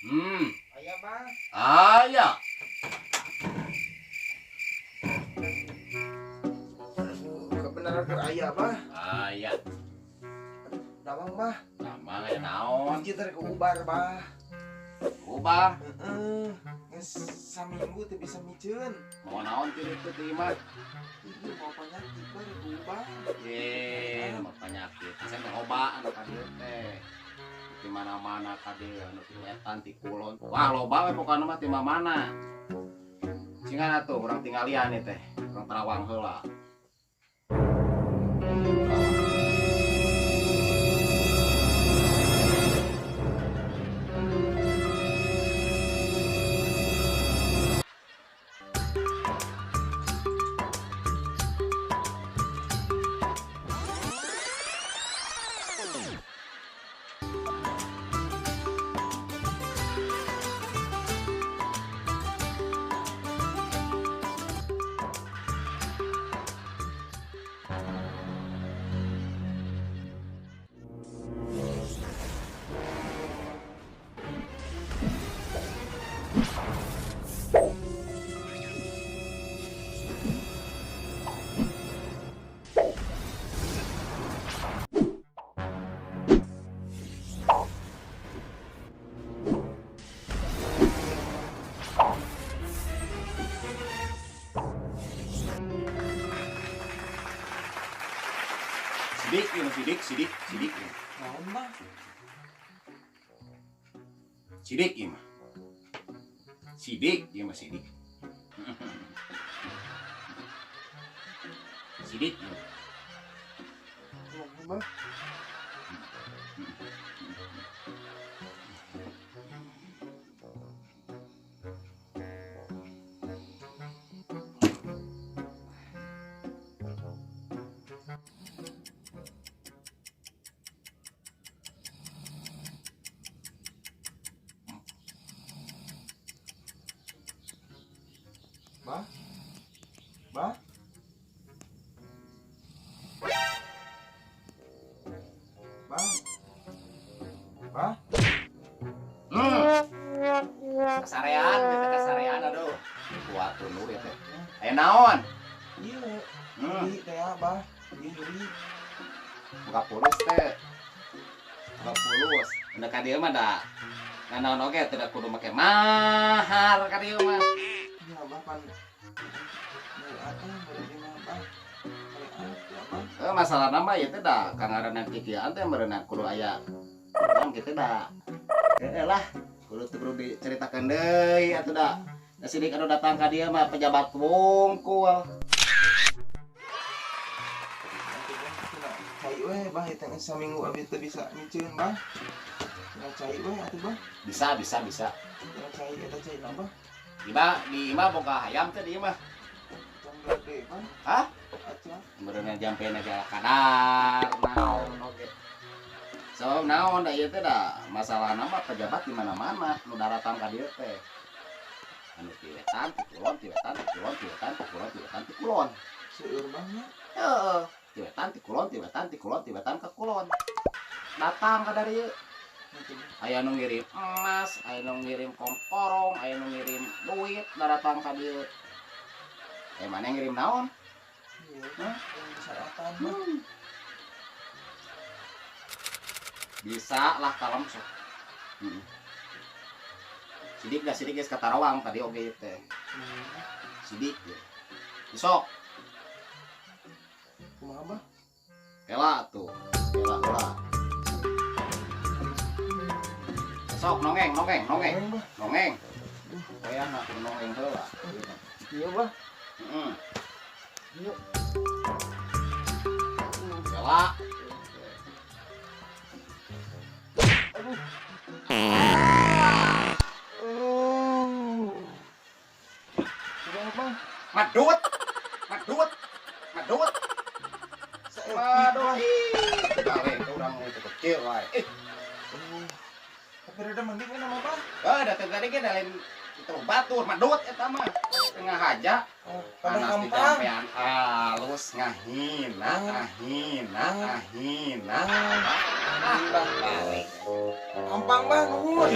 Aya Bah. Aya. Aduh, kebenaran keur aya Bah. Aya. Aduh, damang Bah. Damang aya naon? Kunci teh ubar Bah. Ubah. Heeh. Geus saminggu teu bisa miceun. Mau naon ti ditu ti imah? Ieu mau penyakit Bah rek ubah. Ye, mau penyakit. Asa teh loba anu ka dieu teh. Di mana-mana ka dieu anu ti wetan ti kulon. Wah, loba we pokona mah ti mana. Cingan atuh urang tinggalian ieu teh. Urang Terawang heula. Sidik, ieu mah sidik, sidik, sidik. Naon Bah? Sidik ieu mah. Sidik ieu mah sidik. Sidik ieu. Naon Bah? Bah? Bah? Bah? Bah? Kasarean, teh kasarean aduh. Kuat tunduh ya teh. Aya naon? Ieu. Nyeri teh Bah. Ieu nyeri. Buka pulus teh. Buka pulus. Benda ka dieu mah da. Nanaon oge teh kudu make mahar ka dieu mah. Ya Bah pan. Nyeri atang bari mah Bah. Eh masalah nama ieu teh da kangarenan kikieuan teh meureunna kudu aya. Kan kitu da. Heeh lah, kudu teu kudu diceritakeun deui atuh da. Da sidik anu datang ka dieu mah pejabat wungkul. Cai we Bah ieu teh saminggu abdi teu bisa miceun Bah. Cenah cai we atuh Bah. Bisa, bisa, bisa. Cenah cai eta cai na Bah. Di mah, di imah boga hayam teh di imah. Jam gede Bah. Hah? Acan. Meureunna jampena ge kadar naon oge. So naon da ieu teh da masalahna mah pejabat di mana-mana nu daratang ka dieu teh. Anu ti wetan, ti kulon, ti wetan, ti kulon, ti wetan, ti kulon, ti wetan, ti kulon. Seueur Bah nya. Heeh. Ti wetan, ti kulon, ti wetan, ti kulon, ti wetan ka kulon. Datang ka dari ieu. Aya nu ngirim emas, aya nu ngirim komporong, aya nu ngirim duit daratang ka dieu. Mana ngirim naon? Iya, Hah? syaratan mah. Bisa lah kalem sok. Sidik dah sidik geus ka Tarawang tadi oge ieu teh. Sidik ye. Besok. Kumaha Bah? Kela tuh. Kela heula. Sok nongeng, nongeng, nongeng. Nongeng. Goyang aku nongeng heula. Iya, Bah. Heeh. Iya. Kela. Aduh. Kumaha, Bang? Madut. Madut. Madut. Madut. Balik urang itu kecil wae. Tapi rada mending kan sama Bah? Ah, da teh tadi ge da lain itu batur madut eta mah. Tengah haja. Pada Panas hampang. Dijampean halus ngahina ngahina ngahina. Ah, Bah. Balik. Hampang, Bah, nuhun.